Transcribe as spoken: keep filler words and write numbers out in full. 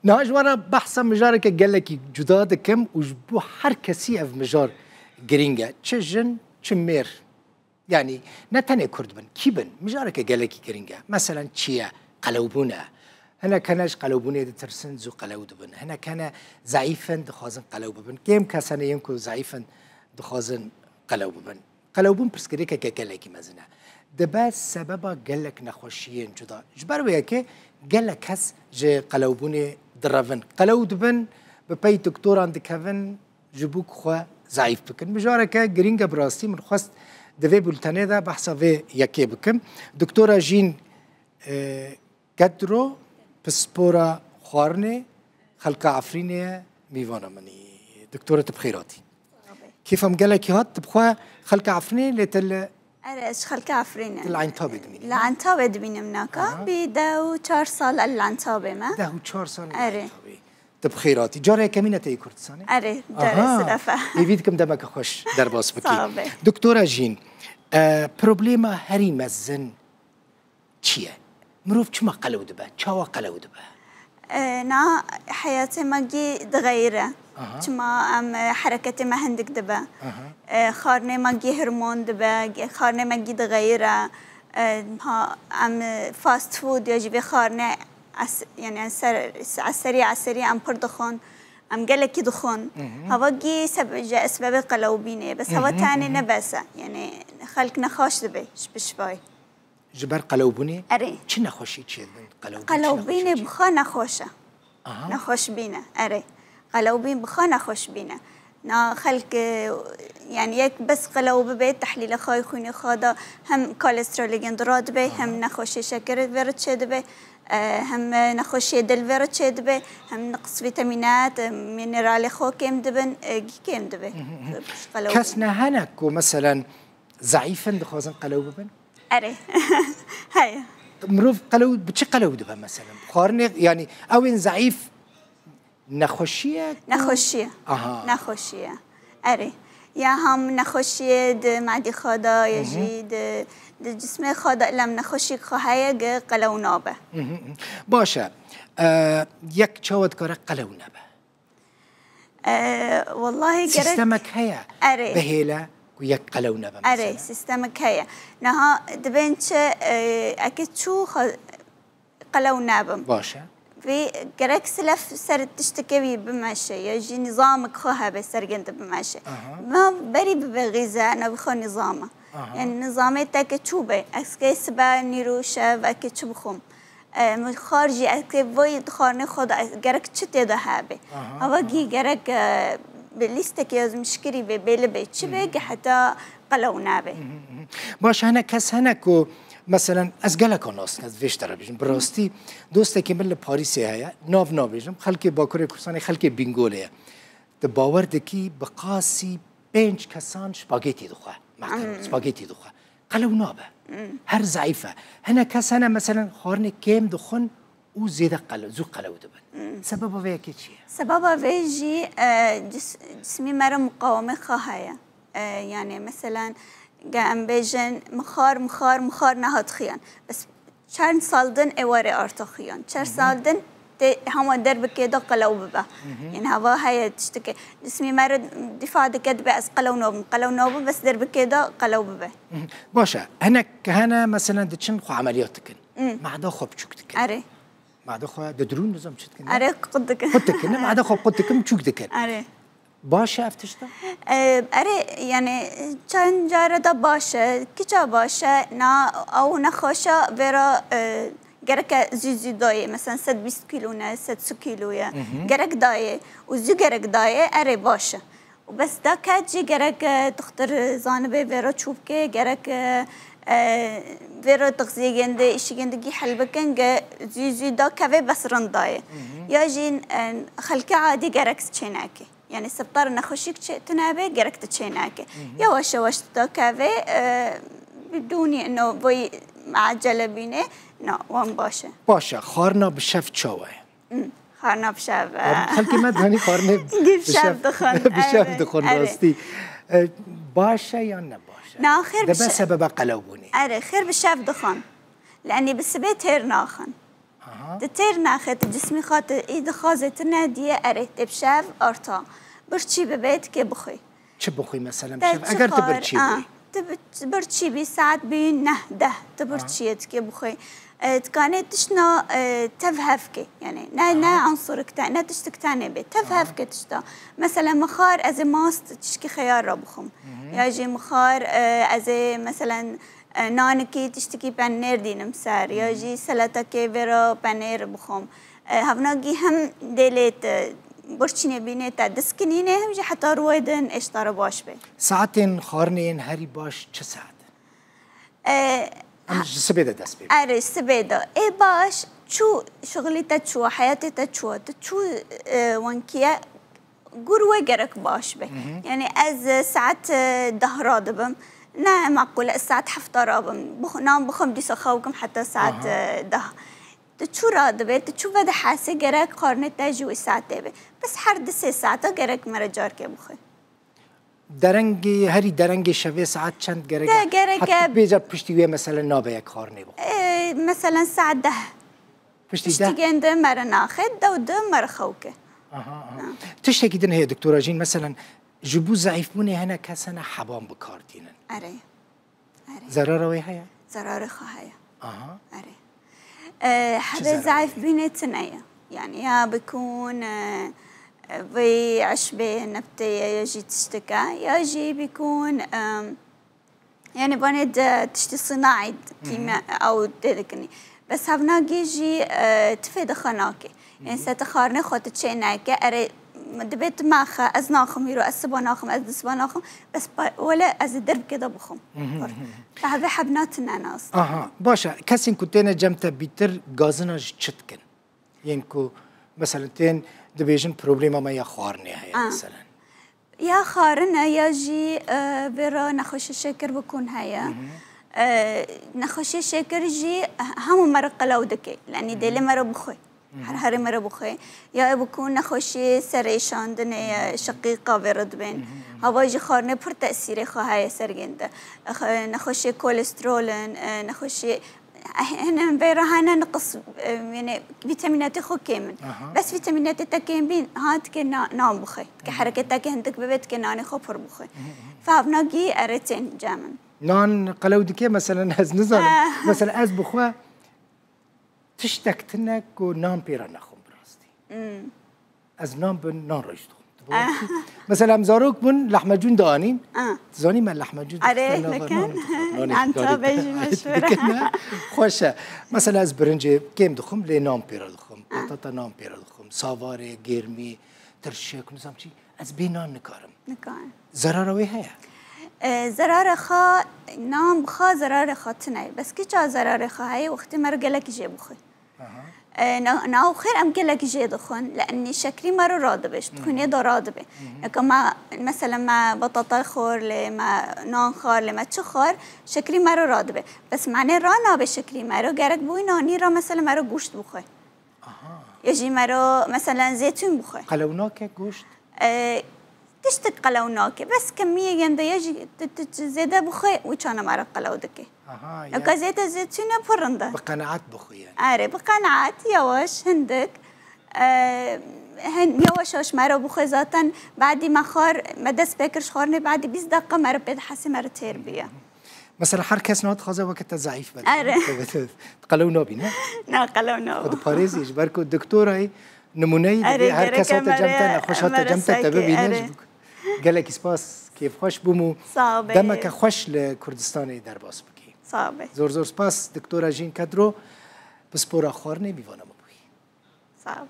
Niha ji we re behsa mijareke gelekî cuda dikim û ji bo her kesî ev mijar girîng e. Çi jin, çi mêr. Yanî ne tenê Kurd bin, kî bin? Mijareke gelekî girîng e. Meselen çi ye? Qelewbûn e. Hinek hene ji qelewbûnê ditirsin, zû qelew dibin. Hinek hene zeîf in, dixwazin qelew bibin. Kêm kes hene yên ku zeîf in, dixwazin qelew bibin. Qelewbûn pirsgirêkeke gelekî mezin e. Dibe sebeba gelek nexweşiyên cuda. Ji ber wê yekê gelek kes ji qelewbûnê direvin. Qelew dibin, bi pey doktoran dikevin, ji bo ku xwe zeîf bikin. Mijareke girîng e bi rastî, min xwest di vê bultenê de behsa vê yekê bikim. Doktora Jîn, e, Gedro, pispora xwarinê, xelka Efrînê ye, mîvana min î. Doktora, tu bi xêr hatî. Kêfa min gelekî hat, tu bi xwe xelka Efrînê, lê te li Erê, ez ji xelka Efrînê. Tu li Entabê dimînî? Li Entabê dimînim naka. Aha. Bî deh û çar sal ez li Entabê me. Deh û çar sal li Erê. Entabê. Tu bi xêr hatî. Cara yekemîn e te yê Kurdistanê? Erê, cara Aha. sedef e. Hêvî dikim demeke xweş derbas bikî. Sağ be. Doktora Jîn, e, problema herî mezin çi ye? Mirov çima qelew dibe? Çawa qelew dibe? E, na heyatê me gî dixeyire. Aha. Çima em, e, hereketê me hindik dibe. Aha. E, xwarinê me gî hirmon dibe, ge-, xwarinê me gî dixeyire. E, ha, em, e, fast food ya jî vê xwarinê es-, yani ser, eserî, eserî em pir dixwin. Em gelekî dixwin. Mhm. Hava gî sebe-, ji esbebê qelewbînê. Bes hava Mhm, tenê mhm. ne bes e. Yani xelk nexweş dibe ji pişvayî. Ji ber qelewbûnê Erê. çi nexweşî çêdibin? Qelewbûn çi Qelewbînê nexweşî çê- bi xwe nexweş e. Aha. Nexweşbîn e, erê. Qelewbîn bi xwe nexweşbîn e. Na xelk, e, yani yek bes qelew bibe, tehlîla xwe yê xwînê xwe de hem kolesterolê gund radibe, Aha. hem nexweşê şekerê vê re çêdibe, e, hem nexweşê dil vê re çêdibe, hem niqs vîtamînat, e, mineralê xwe kêm dibin, e, gî kêm dibe. Mhm, mhm. Pişt qelew Kes bîn. ne hene ku meselen zeîf in dixwazin qelew bibin? Erê. Heye. Mirov qelew, bi çi qelew dibe mesela? Xwarinê, yani ew ên zeîf nexweşiye ku Nexweşiye. Aha. Nexweşiye. Erê. Ya ham nexweşiye di madî xwe de, ya Hı hı. jî di, di cismê xwe de, lem nexweşî xwe heye ge qelew nabe. Hı hı hı. Baş e. Ee, yek çawa dikare qelew nebe? Ee, wallahî gerek Sistemek heye Erê. bihêle ku yek qelew nebe Erê, mesela? sistemek heye. Niha dibên çi, e, eke çû xwe qelew nebim. Baş e. Vê gerek silef ser tiştekê wî bimeşe, ya jî nîzamik xwe hebe sergende bimeşe. Aha. Ma berî bibe xîze, navê xwe nîzam e. Aha. Yani nîzamê te ke çû be, ez ke sibe, nîro, şev, eke çi bixwim. E, min xwar jî, ez kê vay di xwarinê xwe de, ez, gerek çi tê de hebe. Aha, Hava aha. gî gerek, e, bi lîstekê ez mişkirî bê, bêli bê, çi bê, Hı hı. ki heta qelew nabê. Hı hı, hı hı. Baş, hene kes hene ku, meselen, ez geleka nas dikim, ez vê ji te re bêjim. Bi rastî, dostekî min li Parîsê heye, nav nabêjim, xelkê Bakurê Kurdistanê, xelkê Bîngolê ye. Tu bawer dikî, bi qasî pênc kesan spagetî dixwe. Makaron, Hmm. spagetî dixwe. Qelew nabe. Hmm. Her zeîf e. Hene kes hene, meselen, xwarinê kêm dixwin û zêde qelew, zû qelew dibin. Hmm. Sebeba vê yekê çi ye? Sebaba vê jî, e, cis-, cismî me re muqawemê xwe heye. E, yani, meselen, ge em bêjin, mixar, mixar, mixar nehat xiyan. Bes çend sal din ê were arta xiyan. Çend Hı hı. sal din tê hema derbikê de qelew bibe. Hı hı. Yani, hava heye tiştekê. Cismî me re dîfa dike, dibe ez qelew nabim, qelew nabim, bes derbikê de qelew bibe. Hı hı. Baş e. Hinek hene, meselen, diçin xwe emeliyat dikin. Hı. Mada xwe biçûk dikin. Erê. Mada xwe didirûn, nizam çi dikin? Erê, qut dikin. Qut dikin, mada xwe qut dikin, biçûk dikin. Erê. Baş e ev tişta? E, erê, yani, çend care de baş e, kiça baş e, na, ew nexweşa vera, e, gereke zû zû dayê, mesela sed bîst kîlo ne, sed sî kîlo ye. Hı hı. Gerek dayê, û zû gerek dayê, erê baş e. Û bes da ket jî gerek, e, dixtir zanibe vera çû bike, gerek, e, e, vera dixziyê gende, îşî gendegî hel bikin, ge zû zû da keve bes rind dayê. Hı hı. Ya jî, e, xelkê adî gerek çê neke. Yani sebtar nexweşîk çê tune be, gerek tu çê nake. Hı hı. Yavaş yavaş tu da keve, e, bidûnî ino boy acele bîne, na, wan baş e. Baş e, xwarina bi şev çawa ye? Hı, xwarina bi şev e. Xwarina, xelkê me danî xwarinê Gî bi şev şev, dixwin, bi şev evet, dixwin, evet. rastî. E, baş e yan ne baş e? Na, xêr bi Dibe şev. sebeba qelewbûnê. Erê, xêr bi şev dixwin. Lenî bi sibê têr naxin. Aha. Tu têr naxê, tu cismî xwe tu î dixwazê tu nediye, erê, tê bi şev arta. Birçî bibe, tu kê bixwî. Çi bixwî mesela bi Te şev? çi Eger tu xwar, birçî a, bî. tu bi-, birçî bî, saet bî neh, deh, tu Aha. birçî yê, tu kê bixwî. E, dikanê tiştna, e, tev hevkê, yani ne, ne Aha. unsurik te, ne tiştik tenê bê. Tev Aha. hevkê tişta. Mesela mixar ez ê mast tişkî xeyar ra bixwim. Hı hı. Ya jî mixar, e, ez ê, meselen, e, nanikî tiştikî penêr dînim ser, ya Hı hı. jî seletekê vê ra penêr bixwim. E, hevnagî hem dêlê te birçînê bînê te diskinînê, hem jî heta ruwê din êştara baş bê. Saetên xwarinê yên herî baş çi saet in? E, Em ha- ji sibê de dest pê bikin. Erê, sibê de. Ê baş, çû şixulî te çû, heyatê te çû, tu çû, e, wenkiye, gur wê gerek baş be. Hı hı. Yani ez, e, saet, e, deh radibim. Ne meqûl e saet heft rabim. Bix-, nan bixwim dîsa xew bikim heta saet, Aha. e, deh. Tu çû radibe, tu çû vedihesê gerek xwarinê te jî wî saetê be. Bes her du sê saeta gerek mere carkê bixwe. Derengê, herî derengê şevê saet çend gerek Te e? gerek Heta e bêca piştî wê mesele nabe yek xwarinê bixwe. E, meselen saet deh. Piştî Piştî deh? gende mere naxe, dew de mere xewke. Aha, aha. Ha. Tiştekî din heye, doktora Jîn, meselen ji bo zeîfbûnê hene kes hene heban bi kar tînin. Erê. Erê. Zerara wê heye? Zerarê xwe heye. Aha. Erê. E, Çi hebê zerarê? Zeîfbînê tune ye. Yani ya bikûn, e, e, vê eşbê nebtê ye ya jî tiştike, ya jî bikûn, e, yani vanê de tiştî sinaî Hı hı. kîme ew tê dikinî. Bes hevnagî jî, e, tifê dixe nake. Yani Hı hı. se tu xarnê xwe tu çê neke, erê, dibê tu mexe, ez naxim îro, ez siba naxim, ez dusiba naxim, bes pa-, wele ez ê derbikê de bixwim. Hı hı, hı hı. Te hevê hebna tune nas. Aha, baş e. Kesên ku têne cem te bîtir gazina ji çi dikin? Yên ku, meselen, tên dibêjin problema me ya xwarinê heye, Ah. meselen. Ya xwarin e, ya jî, e, vê re nexweşê şeker bikûn heye. Hı hı. E, nexweşê şeker jî hemû me re qelew dike. Yanî Hı hı. dêlê me re bixwe. Hı hı. Her herê me re bixwe. Ya ê bikûn nexweşê serêşandinê ye, şeqîqa vê re dibên. Hı hı, hı hı. Hava jî xwarinê pir tesîrê xwe heye ser gên de. Ex-, nexweşê kolesterolin, e, nexweşê Hinek vê re hene niqis, e, yani vîtamînetê xwe kêm in. Aha. Bes vîtamînetê te kêm bîn, ha dike na-, nan bixwe. Dike Hı hı. hereketekê hindik bibe, dike nanê xwe pir bixwe. Hı hı. Fevnagî erê tên cem in. Nan qelew dike, meselen ez nizanim. Ah. Mesela ez bixwe tiştek tune ku nan pê re nexwim bi rastî. Hmm. Ez nan bi nan reş dixwim. Tu bawer dikî? Mesela em zarok bûn, lehmecûn dianîn. Ah. Tu zanî me lehmecûn Erê, dixwin, nan dikin. nan dixwin, nanê Em şikarî tabê te. jî meşhur e. Dikin, ne? Xweş e. Mesela ez birincê kêm dixwim, lê nan pê re dixwim. Ah. Patata nan pê re dixwim. Savarê, gêrmî, tirşik, nizam çi. Ez bê nan nikarim. Nikarim. Zerara wê heye? E, zerara xwe nan bixwe zerarê xwe tune ye. Bes kî ça zerarê xwe heye, wextê me re gelekî jê bixwe. Aha. E, na-, nav xêr em gelekî jê dixwin, li enî şekrî me re radibe, ji Hı hı. xwînê de radibe. Hı hı. Eke me, mesela me batata xwar lê, me nan xwar lê, me çi xwar, şekrî me re radibe. Bes mane ra nabe şekrî me re, gerek bi wî nanî re mesela me re goşt bixwe. Aha. Ya jî me re, meselen, zêtûn bixwe. Qelew nake goşt? E, tiştek qelew nake. Bes kemiyê gende ya jî tu, tu, tu zêde bixwe, wî çana me re qelew dike. Aha, Eka yani zêde zêtûne pir rind e. Bi qenaet bixwe yani. Erê, bi qenaet, yawaş, hindik. E, hin, yawaş yawaş me re bixwe zaten. Badî me xwar, me dest pê kir ji xwarinê, badî bîst deqa me re pê dihesê me re têr bûye. Mesela her kes niha dixwaze weke te zeîf be. Erê. Te, te, te qelew nabî, ne? Na, qelew nabî. Xwe diparêzî, ji ber ku doktorayê nimûneyî Erê, dibê her kes gereke hate cem te, mere, nexweş hate mere cem te, te sekê, bibîne, erê. ji bo gelekî spas, kêfxweş bûm û Sağ be. demeke xweş li Kurdistanê derbas bikî. Sağ be. Zor zor spas, doktora Jîn Kedro, pispora xwarinê mîvana me bûyî. Sağ be.